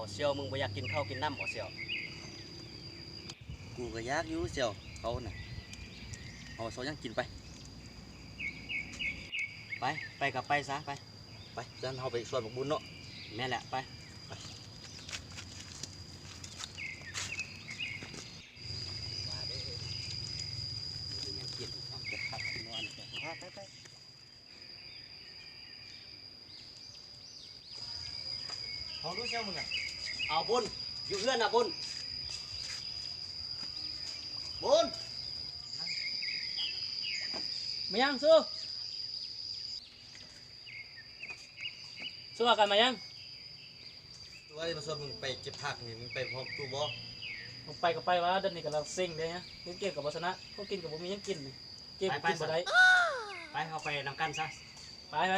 ບໍ່ສ່ຽວ ມຶງບໍ່ຢາກກິນເຂົ້າກິນນ້ຳບໍ່ສ່ຽວ? ກູກໍຢາກຢູ່ສ່ຽວ ເຂົ້ານະ ເອົາສ່ຽວຍັງກິນໄປ. ໄປ ໄປກໍໄປຊະ ໄປ ໄປ ຊັ້ນເຮົາໄປສວນໝາກບຸນເນາະ. ແມ່ນແຫຼະ ໄປ ໄປ ໄປ. ເອົາລູກເຊວມຶງນະ ເອົາບຸນ ຢູ່ເຮືອນນະບຸນ ບຸນ. ມາຍັງຊູ ຊູຫາກັນມາຍັງ? ວ່າຊິມາຊວນມຶງໄປເກັບຜັກນີ້ ມຶງໄປພ້ອມຕູ້ບໍ່? ມຶງໄປກໍໄປວະ ດຽວນີ້ກຳລັງເຊັງເດ້ ເກມກໍບໍ່ຊະນະ ເຂົາກິນກໍບໍ່ມີຫຍັງກິນ ເກມ ໄປ ໄປ ກິນບໍ່ໄດ້ ໄປ ເຮົາໄປນຳກັນຊະ ໄປ ໄປ.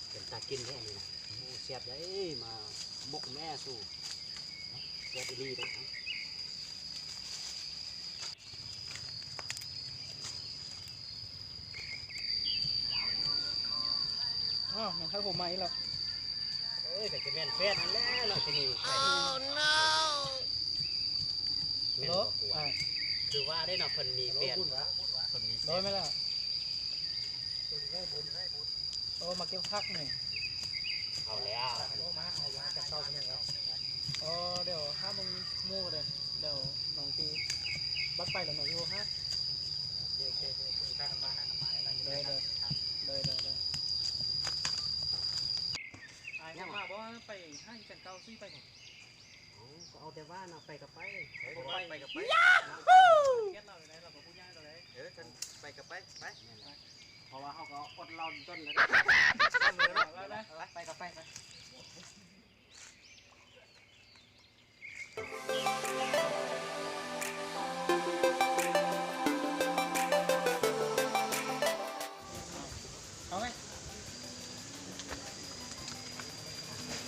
ເປັນຕາກິນແທ້ນີ້ນະ ໂອ້ ແຊບເດ້ ມາໝົກແມ່ສູ່ ແຊບອີ່ຫຼີເດ້. ອ້າວ ແມ່ນໄທຜົມມາອີກແລ້ວ ເອີຍ ກໍຈະແມ່ນແຟນຫັ້ນແຫຼະເນາະ ທີ່ນີ້ ໂອ້ໂນ ແມ່ນບໍ່ກູວ່າ ຄືວ່າເດ້ເນາະ ເພິ່ນມີແຟນ ເພິ່ນມີແຟນ ໂດຍ ແມ່ນແລ້ວ. ໂອ້ ມາເກັບຜັກນີ້ ເອົາແລ້ວ ໂອ້ ມາຫາຢາກະເຊົານີ້ແລ້ວ ໂອ້ ດຽວຫາເບິ່ງໝູ່ເດີ ດຽວນ້ອງຕີ ບັດໄປແລ້ວນ້ອງໂທຫາ ໂອເຄ ໂອເຄ ໂອເຄ ພາກັນມາ ໂດຍ ໂດຍ ໂດຍ ໂດຍ ໂດຍ ອ້າຍ ຍັງມາບໍ່ ໄປຫາອີ່ແຟນເກົ່າ ຊິໄປບໍ່? ເອົາ ກໍເອົາແຕ່ວ່ານະ ໄປກໍໄປ ເອີ ໄປກໍໄປ ຍາຮູ້ ເອີ ຊັ້ນໄປກໍໄປ ໄປ ເພາະວ່າເຮົາກໍອົດເຫຼົ້າດົນແລ້ວເດ້ ໄປກໍໄປ ໄປ ໄປກໍໄປ ໄປ. ເອົາໄວ້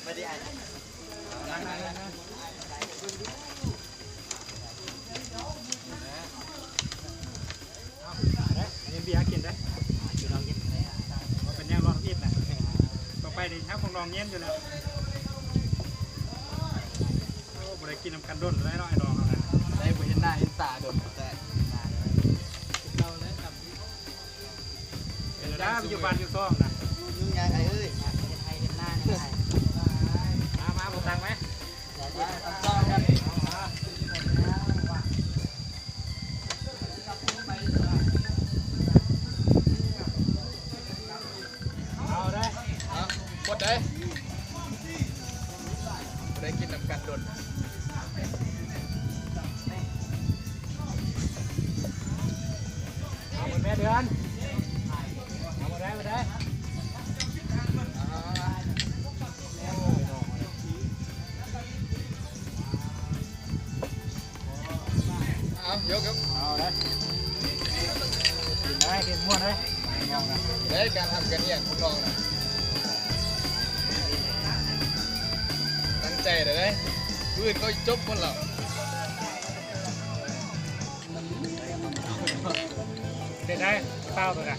ໄປດີອ້າຍ ເອົາເດ້ ອັນນີ້ເບຍກິນເດ້ ກິນລອງເຢັນເລີຍ ບໍ່ເປັນຫຍັງ ລອງອີກນະ ຕໍ່ໄປນີ້ເຮົາຄົງລອງເຢັນຢູ່ແລ້ວ ໂອ້ ບໍ່ໄດ້ກິນນຳກັນດົນແລ້ວເນາະ ໄອ້ນ້ອງເຮົານະ ໄດ້ບໍ່ເຫັນໜ້າເຫັນຕາດົນແຕ່ ເປັນໄດ້ໄປຢູ່ບ້ານຢູ່ຊ່ອງນະ ຫຍຸ້ງຍາກອ້າຍເອີຍ ເຮັດໄຮ່ເຮັດນານີ້ອ້າຍ ມາ ມາ ບໍ່ຕັງໄໝ? ເອົາເດ້ ເອົາ ໝົດເດ້ ບໍ່ໄດ້ກິນນຳກັນດົນ. ເອົາໝົດແມ່ເດືອນ ເອົາໝົດໄດ້ ໝົດໄດ້ ເອົາ ຍົກ ຍົກ ເອົາເດ້ ກິນໄດ້ ກິນມ່ວນເດ້ ເດ້ ການທຳການຮຽນຂອງນ້ອງນະ ຕັ້ງໃຈເດ້ ມື້ອື່ນເຂົາຈົບໝົດແລ້ວ. ເຮັດໄດ້ ເປົ່າໂຕນະ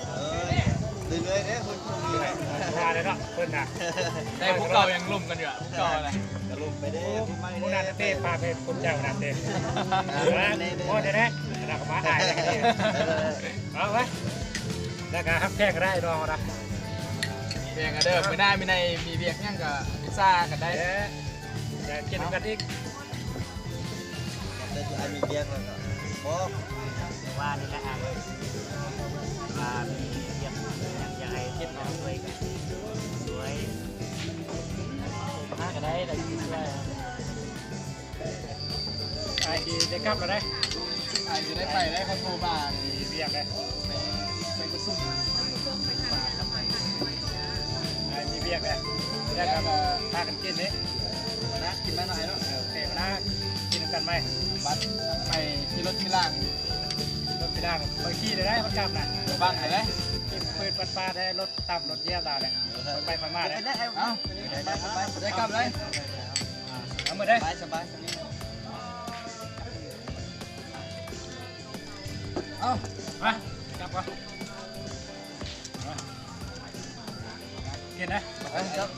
ເອີ ເລື້ອຍໆເດ້ ຄົນຄົນນີ້ແຫຼະ ວ່າແລ້ວເນາະ ເພິ່ນນະ ໄດ້ຜູ້ເກົ່າຍັງລົມກັນຢູ່ອະ ຜູ້ເກົ່ານະ ກໍລົມໄປເດ້ ຜູ້ໃໝ່ ຜູ້ນັ້ນເດ້ ພາໄປພົບເຈົ້ານັ້ນເດ້ ພໍແທ້ໆ ລະກະມາອາຍເດ້ ເອົາໄວ້ ລະກະຮັກແພງກໍໄດ້ ລອງເອົານະ ແພງກໍເດີ ມື້ໜ້າມີໃນ ມີວຽກຫຍັງກໍປຶກສາກັນໄດ້ ແຕ່ກິນນຳກັນອີກ. ແຕ່ຄືອ້າຍມີວຽກແລ້ວກໍບອກ ວ່ານີ້ແຫຼະອ້າຍ ວ່າມີວຽກຫຍັງຢາກໃຫ້ເຮັດນ້ອງຊ່ວຍກໍຊ່ວຍ ຫາກໍໄດ້ ໄດ້ຊ່ວຍ ອ້າຍຊິໄດ້ກັບແລ້ວເດ້ ອ້າຍຊິໄດ້ໄປແລ້ວ ເຂົາໂທມາ ມີວຽກເດ້ ໄປປະຊຸມ ອ້າຍມີວຽກເດ້ ແລ້ວກໍພາກັນກິນເດ້. ມານະ ກິນມາໜ້ອຍເນາະ ເອີ ໂອເຄ ມານະ ກິນນຳກັນໄປ ບັດໄປຂີ່ລົດຂີ່ລາງ ຂີ່ລົດຂີ່ລາງ ຂ້ອຍຂີ່ໄດ້ໄດ໋ ມັນກັບນະ ບັງໄດ້ໄດ໋ ປືນປາດໆ ໃຫ້ລົດຕຳລົດຢຽບລາວແຫຼະ. ເອີ ໄປໄປມາເດ້. ເອົາ ໄດ້ກັບເລີຍ. ເອົາໝົດເດ້. ສະບາຍ ສະບາຍ. ເອົາ ມາ ກັບກ່ອນ. ເຫັນນະ ໄປກັບ.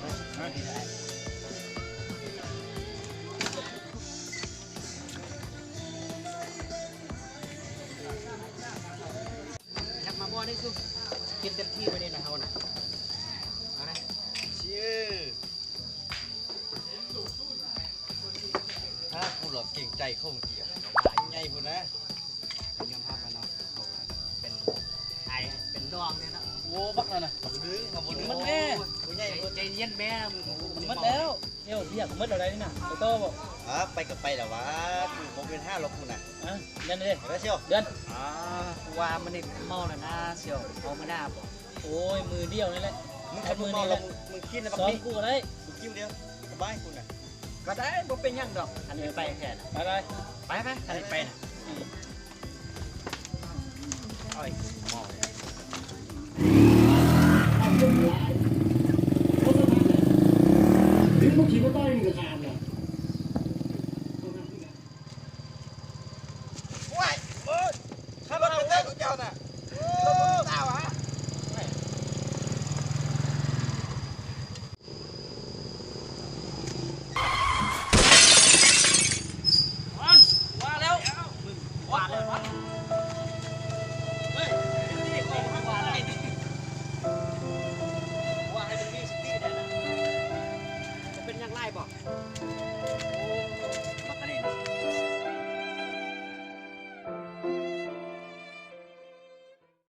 ຍັບມາບໍ່ໄດ້ຊຸ ກິນເຕັມທີ່ໄປເດ້ນະເຮົານະ. ເອົານະ ເຊຍ. ຖ້າກູຫຼອກເກງໃຈເຂົາເກຍ ໃຫຍ່ພຸ້ນນະ. ຍອມຮັບແລ້ວເນາະ ເປັນອ້າຍເປັນນ້ອງເດ້ເນາະ. ໂອ້ ບັກນັ້ນນະ ບໍ່ດຶງ ເຂົາບໍ່ດຶງ. ມັນແມ່ ຜູ້ໃຫຍ່ ໃຈເຢັນແມ່. ໝົດແລ້ວ ແລ້ວວຽກໝົດແລ້ວໃດນີ້ນະ. ໄປຕໍ່ບໍ່? ອ່າ ໄປກໍໄປແລ້ວຫວາ ບໍ່ເປັນຫາຫຼອກກູນະ. ອ່າ ນັ້ນເດ້ ໄປຊຽວ ເດືອນ. ອ່າ ກູວ່າມັນນີ້ເມົາແລ້ວນະຊຽວ ເອົາມື້ໜ້າບໍ່? ໂອ້ຍ ມື້ດຽວນີ້ແຫຼະ. ມຶງຄັນມຶງເມົາແລ້ວ ມຶງກິນແລ້ວ ສອງກູກໍໄດ້ ກູກິນດຽວ ສະບາຍກູນະ. ກໍໄດ້ ບໍ່ເປັນຫຍັງດອກ ຄັນໄປແທ້ນະ. ໄປໆ ໄປໄປ ໄປນະ. ອືມ ເອົາອີກ.